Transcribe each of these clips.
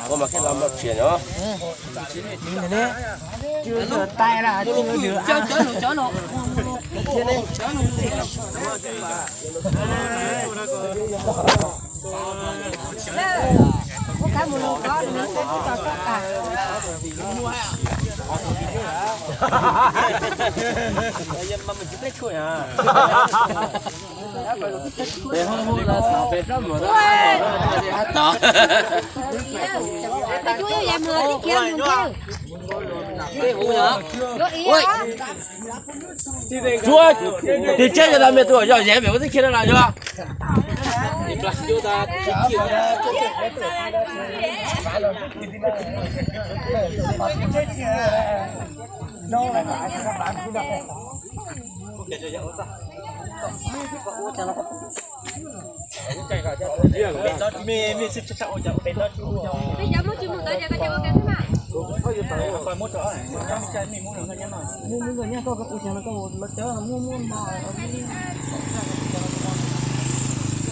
Ua mas koj los mus tsev no. Tsuav, tus tsev cov tau me tus yog yev me ua tib khiav no los yog.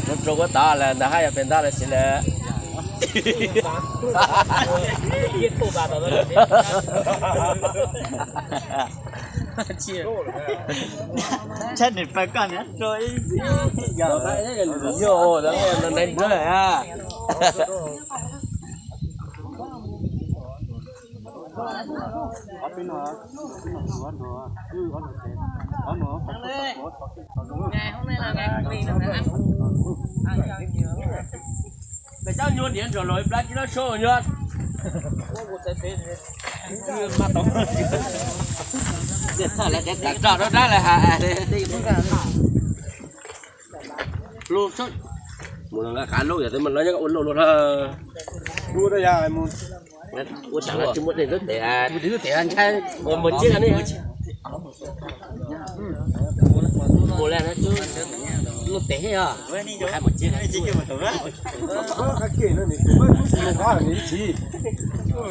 Mus rau ua tod lawm ntawd haj yog pem ntag lawm xwb lawm. Tshab niam pawg koj niam rau ib ntxwg yog neeg npawg a. Coj nyuag niam ntsaum los plab tsis loj soj nyuag. Txog lawv dev tawm roj rau dab lawv has. Mus nqa qav lub yog tus mas lawv nyob ua luaj luaj na. Ua tsav tsis muaj dej ntub tes, mus tes ntshai mus tsiab ne. Mus lawm no luaj tes thiab os.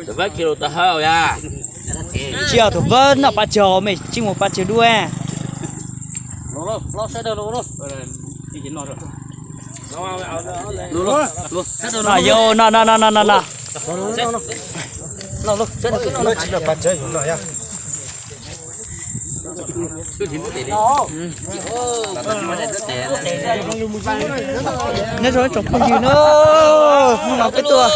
Tus vab kiag lus tau hawm yas. Tsis yog tus vab noj pab tsawg, mej tsis mus pab tsawg dua. No yog, no no no no no. Nyob zoo ib tsoom phooj ywg na, hnub no peb tuaj.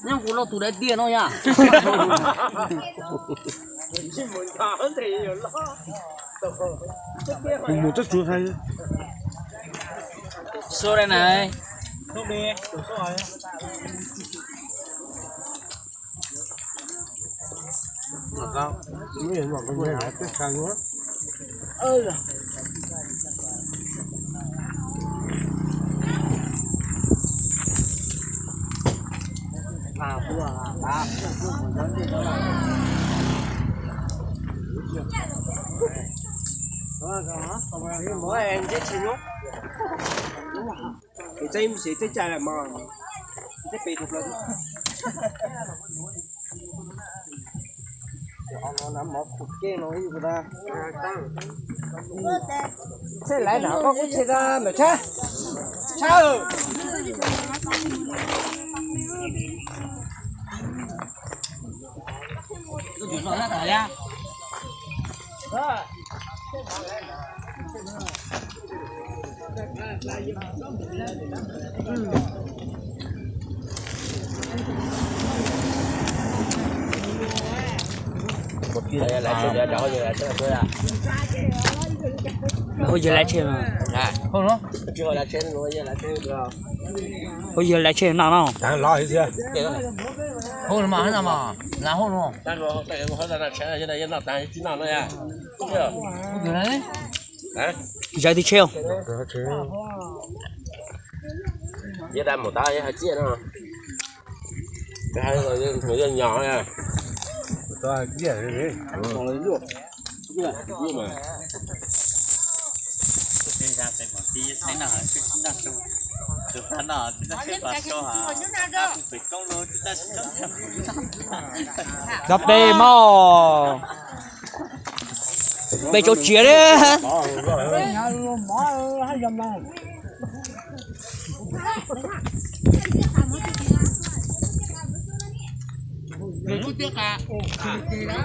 Nyob kuv loj tus daim tiaj no yom. Mus tsob tsuav hais. Xub dai na. Txhej laiv nram koj kuj txhej tag ntawm tshab. Tshab. Hu yawg laiv tsheb no. Hu yawg laiv tsheb no no. Zais twg tsheb? Cov pem mog, pem tsaus tsiav li.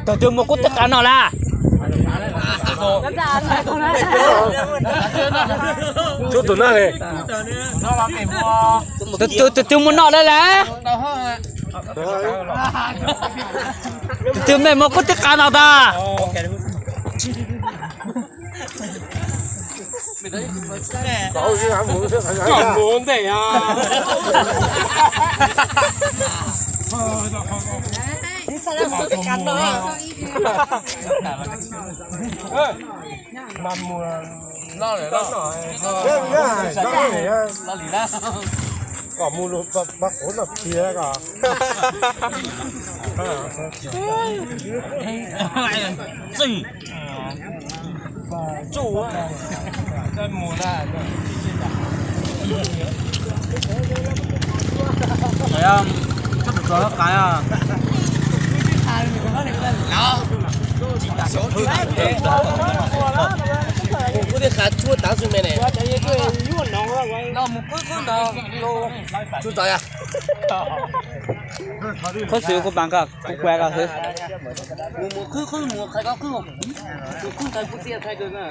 Tus twg muaj kub tib qas no las? Tus twg muaj noj lawm las? Tus twg me muaj kub tib qas no tas? Koj mus ntej os. Mas mus, koj mus pab quav noj tiag koj. Kuv twb qha tshuab tav xwb me ne. Los mus qhwb qhwb ntawd. Tshuab tod yog. Qhwb xwb kuv pab koj, kuv kuaj koj xwb. Mus mus qhwb qhwb mus qhais koj qhwb. Mus qhwb qhais kuv txiaj thaij kawg na.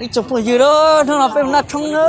Ib tsoom phooj ywg, hnub no peb mus noj tshoob na.